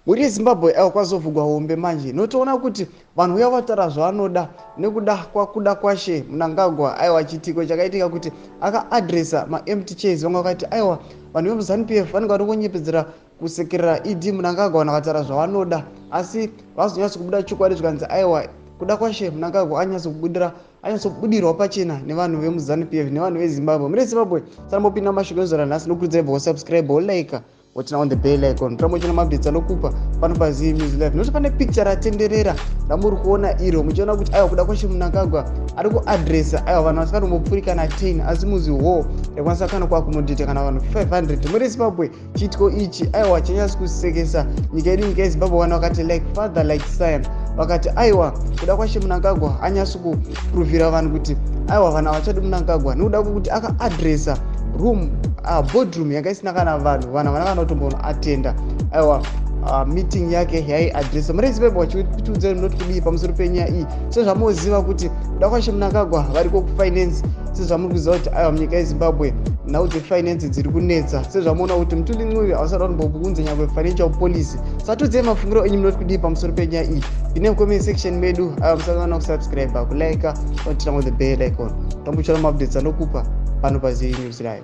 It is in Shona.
Mhuri yeZimbabwe, aiwa, kwazovhugwa hombe manje. Notoona kuti vanhu uya vataura zvavanoda nekuda kwakuda kwashe Mnangagwa. Aiwa, chiitiko chakaitika kuti akaadresa maempty chairs. Vamwe vakati aiwa, vanhu vemuZANU PF vanenge vari kungonyepedzera kusekerera ED Mnangagwa. Vanhu vakataura zvavanoda, asi vazonyatso kubuda chokwadi, zvikanzi aiwa, kuda kwashe Mnangagwa anyatso anyatsobudirwa pachena nevanhu vemuZANU PF nevanhu veZimbabwe. Mune Zimbabwe sanambopinda mashoko ezora nhasi, nokurudzira ibva wasubscribe, wolike, woturn on the bell icon, turamba uchiona maupdates anokupa pano paZii News Live. Nokuti pane picture ratenderera ramuri kuona iro, muchiona kuti aiwa, kuda kwashe Mnangagwa ari kuadresa aiwa vanhu vasingatombopfuuri kana 10, asi muzi hall yakwanisa kana kuaccommodate kana vanhu 500. Muri Zimbabwe, chiitiko ichi aiwa chanyatsi kusekesa nyika yedu, nyika yeZimbabwe. Vanhu vakati like father like son. Vakati aiwa, kuda kwashe Mnangagwa anyatsi kuprovera vanhu kuti aiwa, vanhu havachadi Mnangagwa, nekuda kwekuti akaadresa room, boardroom yanga isina kana vanhu. Vanhu havana kana kutombonoatenda aiwa meeting yake yaiadresa. Muri Zimbabwe, vachitiudzai munoti kudii pamusoro penyaya iyi? Sezvamunoziva kuti kuda kwashe Mnangagwa variko kufinance, sezvamuri kuziva kuti aiwa, munyika yeZimbabwe nhau dzefinance dziri kunetsa, sezvamuona kuti Mthuli Ncube havasati vatombounze nyangwe financial policy. Satiudzai mafungiro enyu, munoti kudii pamusoro penyaya iyi? Ine comment section medu. Aiwa, musangana kusubscribe, kulike, turn on the bell icon, tambuchora maupdates anokupa pano paZii News Live.